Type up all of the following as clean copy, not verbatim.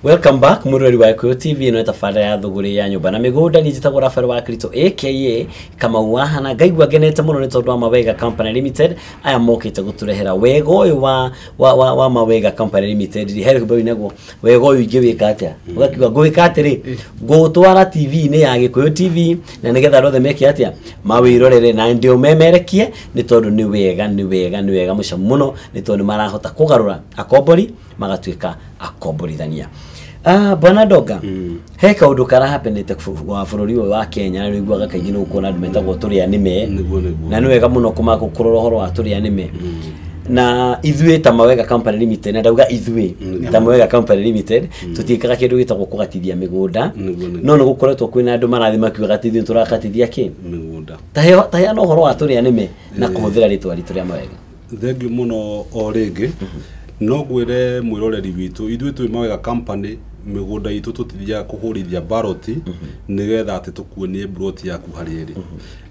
Welcome back murori wa Gikuyu TV. Ĩno nĩ tabarĩra ya Thũgũrĩ ya Nyũmba na Mĩgũnda. Niĩ njĩtagwo Rafael wa Kristo aka Kamau wa Hana. Ngaigua ngenete mũno nĩ tondũ wa Mawega Company Limited aya mokĩte gũtũrehera wega ũyũ wa Mawega Company Limited. He rwĩmbo rũinagwo wega ũyũ ingĩwĩka atĩa, ũgakiuga ngũwĩka atĩrĩ, ngũtwara TV-inĩ ya Gikuyu TV na nĩgetha andũ othe meke atĩa, mawĩrorere na ndĩũmemerekie, nĩ tondũ nĩ wega, nĩ wega, nĩ wega mũcamu mũno, nĩ tondũ nĩ marahota kũgarũra akombori magatuĩka akomborithania. Ah, Bwana Donga, he kaũndũ karahapenete wa bũrũri ũyũ wa Kenya, na nĩũiguaga kaingĩ nĩ gũkuona andũ metagwo tũrĩa nĩme. Nĩguo, nĩguo. Na nĩ wega mũno kũrora ũhoro wa tũrĩa nĩme. Na ithuĩ ta Mawega Company Limited, na ndauga ithuĩ ta Mawega Company Limited, tũtiĩkaga kĩndũ gĩtagwo kũgatithia mĩgũnda. Nĩguo, nĩguo. No nĩ gũkoretwo kwĩna andũ marathiĩ makiugaga atĩ ithuĩ tũrakatithia kĩ mĩgũnda. Ta heana ũhoro wa tũrĩa nĩme na kũhũthĩra rĩtwa ritũ rĩa Mawega. Thengiũ mũno. O rĩngĩ no ngwĩre mwĩroreri witũ, ithuĩ twĩ Mawega Company, mĩgũnda itũ tũtithiaga kũhũrithia baroti nĩgetha atĩ tũkuonie broti yaku harĩa ĩrĩ.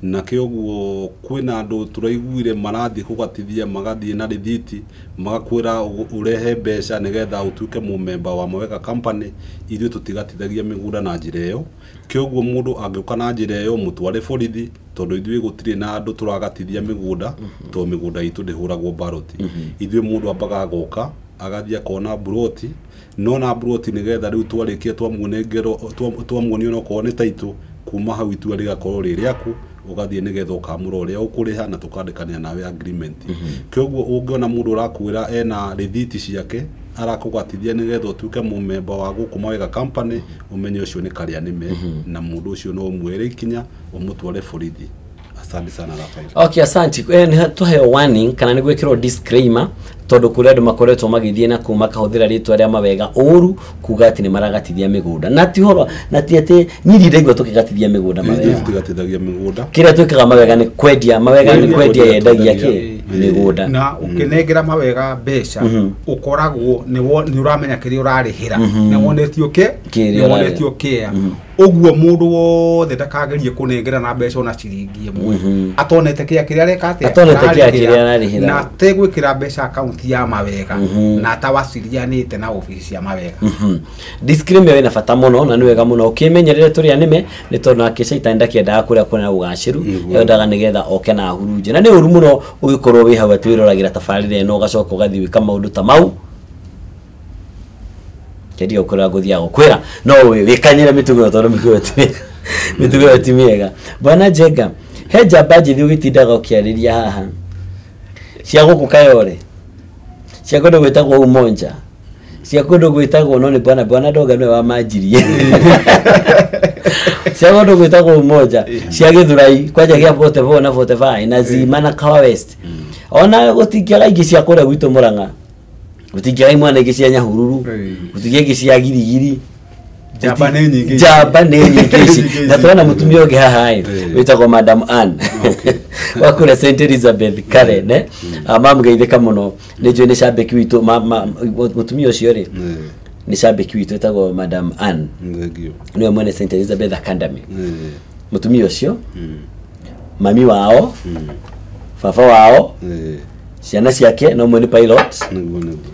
Na kĩoguo kwĩna andũ tũraiguire marathiĩ kũgatithia, magathiĩ na rĩthiti, magakwĩra ũrehe mbeca nĩgetha ũtuĩke mũmemba wa Mawega Company. Ithuĩ tũtigatithagia mĩgũnda na njĩra ĩyo. Kĩoguo mũndũ angĩũka na njĩra ĩyo, mũtware borithi, tondũ ithuĩ gũtirĩ na andũ tũragatithia mĩgũnda, tondũ mĩgũnda itũ ndĩhũragwo baroti. Ithuĩ mũndũ ambaga agoka, agathiĩ akona buroti, no na buroti nĩgetha rĩu twarĩkia twamuonengerwo twamuonia onokorwo nĩ taitũ, kuma hau itua rĩgakorwo rĩ rĩaku, ũgathiĩ nĩgetha ũkamũra ũrĩa ũkũrĩha na tũkandĩkanĩra nawe agreement. Kĩoguo ũngĩona mũndũ ũrakwĩra ena rĩthiti ciake arakũgatithia nĩgetha ũtuĩke mũmemba wa gũkũ Mawega Company, ũmenye ũcio nĩ karĩa nĩme, na mũndũ ũcio no ũmuoere ikinya ũmũtware borithi. Asante sana, Rafael. Okay, asante. Nĩ tũheo warning kana nĩ gwĩkĩrwo disclaimer, tondũ kũrĩ andũ makoretwo magĩthiĩ na kũu makahũthĩra rĩtwa rĩa Mawega ũru kuga atĩ nĩ maragatithia mĩgũnda, na ti ũhoro, na ti atĩ niĩ ndaigua tũkĩgatithia mĩgũnda Ithuĩ Mawega. Tũtigatithagia mĩgũnda. Kĩrĩa twĩkaga Mawega nĩ kwendia, Mawega nĩ Kwendia, kwendia yendagia twendagia. kĩ mĩgũnda. Na ũkĩnengera Mawega mbeca, ũkoragwo nĩ ũramenya kĩrĩa ũrarĩhĩra, nĩ wonetio kĩ Kĩrĩa nĩ wonetio kĩa. Ũguo mũndũ wothe ndakagerie kũnengera na mbeca ona ciringi ĩmwe atonete kĩa kĩrĩa areka atĩa. Atonete kĩa ararĩhĩra, kĩrĩa ararĩhĩra. Na ategwĩkĩra mbeca akaunti ya Mawega na atawacirianĩte na obici cia Mawega. Disclaimer ĩna bata mũno, na nĩ wega mũno ũkĩmenyerere tũrĩa nĩme, nĩ tondũ nake caitani ndakĩendaga kũrĩa kwĩna ũgacĩru. Endaga nĩgetha oke na ahurunje, na nĩ ũru mũno ũgĩkorwo wĩ hau atĩ wĩroragĩra tabarĩra ĩno, ũgacoka ũgathiĩ gwĩka maũndũ ta mau. Kĩndiga gũkwĩra, ngũthiaga gũkwĩra no wĩkanyĩre mĩtugo ĩyo, tondũ mĩtugo ĩyo ti mĩega, mĩtugo ĩyo ti mĩega. Bwana Njenga, he njamba njĩthĩ ũgĩtindaga ũkĩarĩria haha cia gũkũ Kayore, cia kũndũ gwĩtagwo Umonja, cia kũndũ gwĩtagwo, no nĩ bwana Ndoga nĩwe wamanjirie, cia kũndũ gwĩtagwo Umoja, cia Gĩthurai kwanja gĩa 44 na 45 na Zima na Kawa West, ona gũtingĩaga ingĩ cia kũrĩa gwitũ Mũrang'a, gũtingĩaga imwana ingĩ cia Nyahururu, gũtingĩaga ingĩ cia Girigiri. Njamba nĩ nyingĩ. Njamba nĩ nyingĩ ici. Nyingĩ Na ici. tũrona mũtumia ũngĩ haha ĩ wĩtagwo Madam Ann wa kũrĩa St Elizabeth Karen, eh? Ah, mamũgeithĩka mũno, nĩ njũĩ nĩ cambĩki witũ. Mũtumia ũcio rĩ nĩ cambĩki witũ, wĩtagwo Madam Ann. Thengiũ. Nĩwe mwene St Elizabeth Academy. Mũtumia ũcio, mami wao, baba wao, ciana ciake no mwe nĩ pilot. Nĩguo, nĩguo.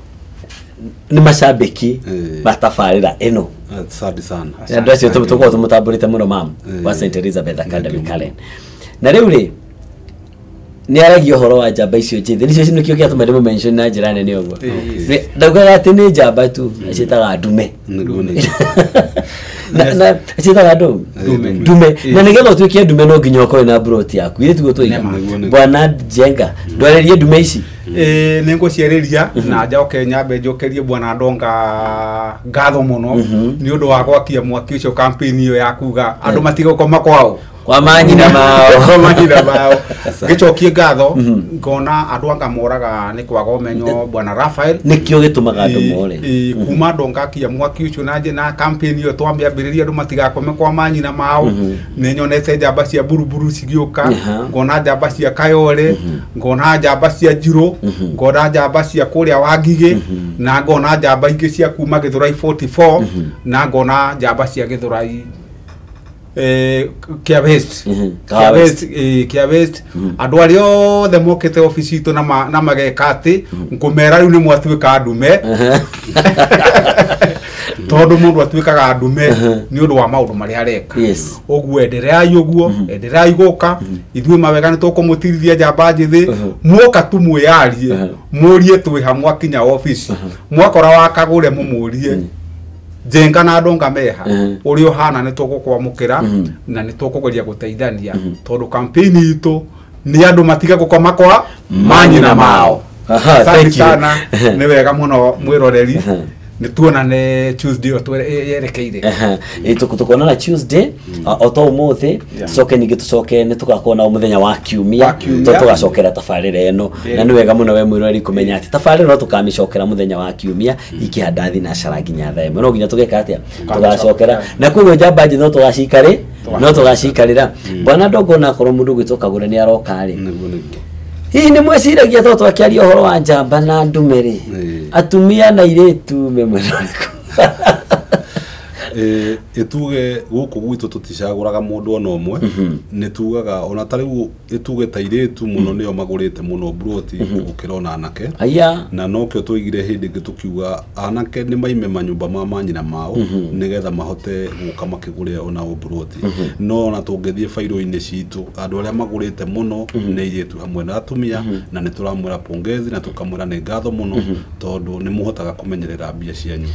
Nĩ macambĩki matabarĩra ĩno. Asante sana. Andũ acio tũkoragwo tũmũtambũrĩte mũno, mam wa St Elizabeth Academy Karen. Na rĩu rĩ, nĩ aragia ũhoro wa njamba icio njĩthĩ, nĩcio nĩkĩo gĩatũma ndĩmũ na njĩra nene ũguo. Ndaugaga atĩ nĩ njamba tu, aciĩtaga ndume. Nĩguo, nĩguo. Na aciĩtaga ndũ Ndume. Ndume. Na nĩgetha ũtuĩke ndume no nginya ũkorwo na broti yaku, ithe tiguo tũiga? Nĩguo, nĩguo. Bwana Njenga, ndwarĩrie ndume ici. Ĩĩ, nĩ ngũciarĩria na njoke nyambe njokerie Bwana Ndonga ngatho mũno nĩ ũndũ wa gwakia mwaki ũcio, campaign ĩyo ya kuga andũ matige gũkoma kwao kwa manyina mao. Kwa manyina mao. Ngĩcokie ngatho, ngona andũ anga moraga nĩ kwaga ũmenyo, Bwana Rafael. Nĩkĩo gĩtũmaga andũ more. Ĩĩ, kuma Ndonga akia mwaki ũcio na na campaign ĩyo twamĩambĩrĩria, andũ matigakome kwa manyina mao, nĩ nyonete njamba cia Buruburu cigĩũka, ngona njamba cia Kayore, ngona njamba cia Njirũ, ngona njamba cia kũrĩa Wangigĩ, na ngona njamba ingĩ cia kuma Gĩthũrai 44, na ngona njamba cia Gĩthũrai Kia West. Kahawa Kia West. West, Kia West. Andũ arĩa othe mokĩte obici itũ na mageka atĩ ngũmera rĩu nĩ mwatuĩka ndume. Tondu mundu atuikaga ndume ni undu wa maundu maria areka. Uguo endereai uguo, endereai guka, ithuĩ Mawega nĩtũkũmũtirithia njamba njĩthĩ, muoka tu mwĩyarie, mũrie twĩ hamwe akinya obici, mwakora wakagũre mũmũrie Njenga na Ndonga meha ũrĩa ũhana nĩtũgũkwamũkĩra na nĩtũkũgeria gũteithania tondũ campaign itũ nĩ andũ matige gũkoma kwa manyina mao. Asante sana, nĩ wega mũno mwĩroreri. Nĩtuonane Tuesday o yerekeire. Tukonana Tuesday o to umuthi, tucoke ningĩ tucoke nĩtũgakorwo na mũthenya wa kiumia, tũgacokera tabarĩra ĩno. Na nĩ wega mũno we mwĩroreri kũmenya atĩ tabarĩra no tũkamĩcokera mũthenya wa kiumia ikĩhanda thinacara nginya thaa ĩmwe. No nginya tũgeka atĩa? Tũgacokera. Na koguo njamba njĩ no tũgacikare, no tũgacikarĩra. Bwana Ndongo onakorwo mũndũ ũgwĩtwo Kagũre nĩ aroka rĩ. Hihi nĩ mwĩciragia to twakĩaria ũhoro wa njamba na ndume rĩ, atumia na airĩtu me mwena ũrĩkũ? Ĩtuge gũkũ gwitũ tũticagũraga mũndũ ona ũmwe, nĩ tugaga ona ta rĩu ĩtuge ta airĩtu mũno nĩo magũrĩte mũno mburoti gũkĩra ona anake. Na nokĩo twaigire hĩndĩ ĩngĩ tũkiuga anake nĩ maime manyũmba ma manyina mao nĩgetha mahote gũka makĩgũre onao mburoti. No ona tũngĩthiĩ bairũ-inĩ citũ andũ arĩa magũrĩte mũno nĩ airĩtu hamwe na atumia, na nĩ tũramwĩra pongezi na tũkamwĩra nĩ ngatho mũno tondũ nĩ mũhotaga kũmenyerera mbia cianyu.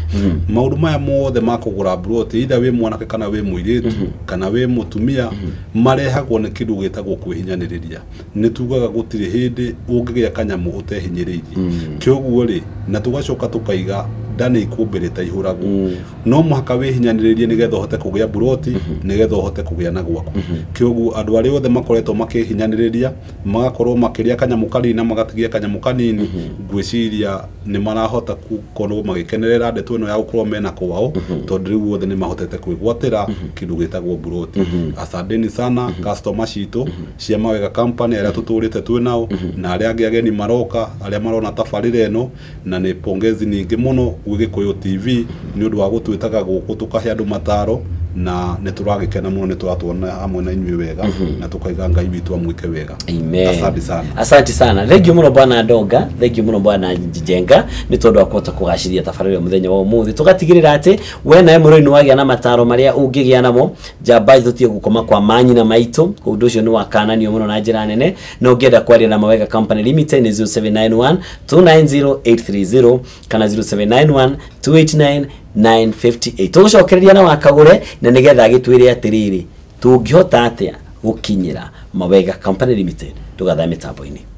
Maũndũ maya mothe ma kũgũra mburoti either wĩ mwanake kana wĩ mũirĩtu kana wĩ mũtumia marehagwo nĩ kĩndũ gĩtagwo kwĩhinyanĩrĩria. Nĩ tugaga gũtirĩ hĩndĩ ũngĩgĩa kanyamũ ũtehinyĩrĩirie. Kĩoguo rĩ, na tũgacoka tũkaiga nda nĩ ikũmbĩ rĩtaihũragwo. No mũhaka wĩhinyanĩrĩrie nĩgetha ũhote kũgĩa mburoti, nĩgetha ũhote kũgĩa na gwaku. Kĩoguo andũ arĩa othe makoretwo makĩhinyanĩrĩria magakorwo makĩrĩa kanyamũ kanini na magatigia kanyamũ kanini, ngwĩciria nĩ marahota gũkorwo magĩkenerera ndeto ĩno ya gũkorwo mena kwao, tondũ rĩu othe nĩ mahotete kwĩgwatĩra kĩndũ gĩtagwo mburoti. Asanteni sana customer citũ cia Mawega Company arĩa tũtũrĩte twĩ nao na arĩa angĩ ageni maroka arĩa marona tabarĩra ĩno, na nĩ pongezi nyingĩ mũno gwĩ Gĩkũyũ TV nĩ ũndũ wa gũtwĩtaga gũkũ tũkahe andũ mataro, na nĩ tũragĩkena mũno nĩ tũratuona hamwe na inyuĩ wega na tũkaiga Ngai witũ amwĩke wega. Amen. Asante sana. Asante sana. Thank you mũno bwana Ndonga, thank you mũno bwana Njenga nĩ tondũ wa kũhota kũgacĩria tabarĩra mũthenya wa ũmũthĩ. Tũgatigĩrĩra atĩ we nawe mũrori nĩ wagĩa na mataro marĩa ũngĩgĩa namo. Njamba tũtige gũkoma kwa manyina maitũ, ũndũ ũcio nĩ wakananio mũno na njĩra nene. Na ũngĩenda kwaria na Mawega Company Limited nĩ 0791 290 830 kana 0791 289 958. Tũgũcokereria na Wakagũre na nĩgetha agĩtwĩre atĩrĩrĩ tũngĩhota atĩa gũkinyĩra Mawega Company Limited. Tũgathae mĩtambo-inĩ.